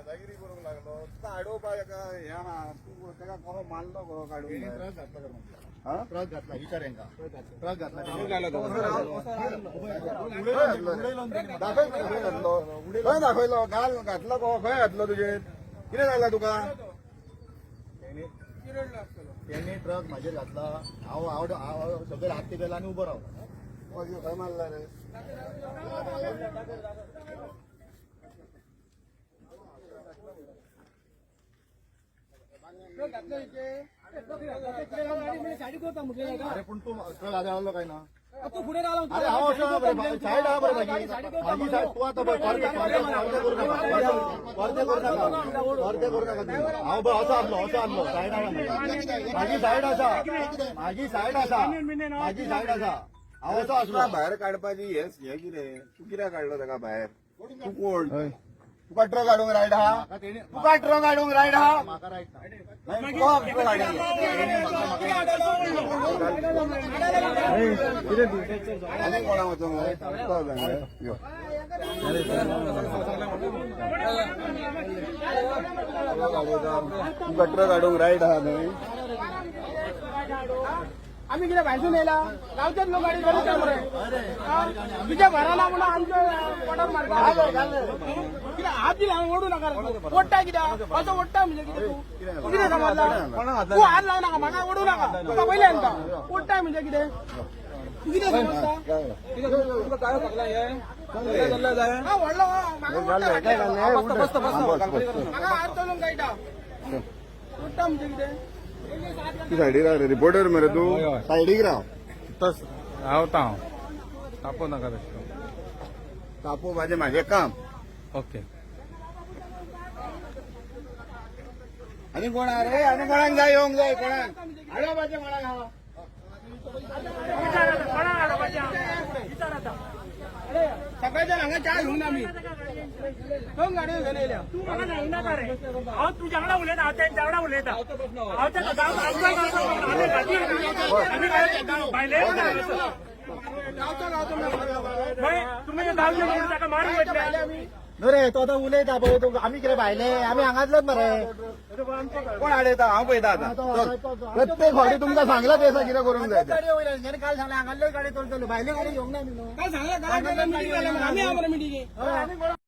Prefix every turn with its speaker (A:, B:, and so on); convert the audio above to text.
A: दादागिरी करूंक लागलो तुका आडोवपाक एका हें आहा तूं तेका कसो मारलो कसो काडून
B: ट्रक घातला तर म्हटलं.
A: हा?
B: ट्रक घातला विचार हेंका ट्रक घातला
A: दाखय खंय घातलो खंय दाखयलो गाल घातलो कसो खंय घातलो तुजेर कितें जालां तुका
B: त्यांनी ट्रक म्हाजेर घातला. हांव हांव हांव सगळे हात केला आनी उबो रावलो.
A: खंय मारला रे?
B: अरे पण तू ट्रक आदळलो काय ना?
C: तू फुडें रावला.
B: अरे हांव असो बरे सायड आहा बरे म्हाजी म्हाजी सायड. तूं आतां पळय परते परते परते करू नाका, परते करू नाका, परते करू नाका तुमी. हांव पळय असो आसलो, असो आसलो. सायड आहा म्हाजी, म्हाजी सायड आसा, म्हाजी सायड आसा, म्हाजी सायड आसा. हांव असो आसलो.
A: तुका भायर काडपाची हें हें कितें? तूं कित्याक काडलो ताका भायर? तूं कोण? तुका ट्रक हाडूंक रायट आहा?
B: म्हाका तेणी
A: तुका ट्रक हाडूंक रायट आहा?
B: म्हाका रायट ना.
A: नाही, तुका ट्रक हाडूंक आनी कोणाक वचोंक जाय? तुका वचोंक जाय? यो. तुका ट्रक हाडूंक रायट आहा न्हय?
C: आमी कितें भायरसून येयला? गांवचेच लोक गाडी चलयता मरे. हा? तुज्या घरा ना म्हणून आमच्या पोटार मारता. कितें हात दिला? ओडू नाका रे तूं. ओडटा कित्याक असो? ओडटा म्हणजे कितें? तूं तूं कितें समजला? तूं हात लावू नाका म्हाका, ओडू नाका तुका. पयलें सांगता, ओडटा म्हणजे कितें? तूं कितें समजता? हा, व्हडलो हा, म्हाका ओडटा फाटल्यान. म्हाका हात चलोवंक कळटा. ओडटा म्हणजे कितें?
A: तूं सायडीक राव रे, रिपोर्टर मरे तूं, सायडीक राव.
D: तस रावता हांव, तापो नाका तशें.
A: तापोवपाचें म्हाजें काम.
D: ओके.
A: आनी कोण आहा रे? आनी कोणाक जाय येवंक जाय? कोणाक हाडोवपाचें? कोणाक आहा?
C: सकाळच्यान हांगा च्या घेवंक ना आमी. दोन गाडयो घेवन येयल्या.
E: तू म्हाका सांगू नाका रे. हांव तुज्या वांगडा उलयता, हांव तेंच्या वांगडा उलयता. हांव त्या गांव आमी आमी भायले.
C: गांवचो गांवचो मेळ.
E: मागीर तुमी गांवचे म्हणून ताका मारूंक वयतले?
B: न्हू रे, तो आतां उलयता पळय. तूं आमी कितें भायले? आमी हांगातलेच मरे.
A: कोण हाडयता हांव पळयता आतां. चल. प्रत्येक फावटी तुमकां सांगलां तें कितें करूंक जाय तें.
B: गाडयो वयल्यान काल सांगलें, हांगातल्योच गाडयो चलतल्यो, भायल्यो गाडी घेवंक ना आमी न्हू.
C: काल सांगलें, घरा मिटींग जाल्या. आमी आहा मरे मिटिंगेक.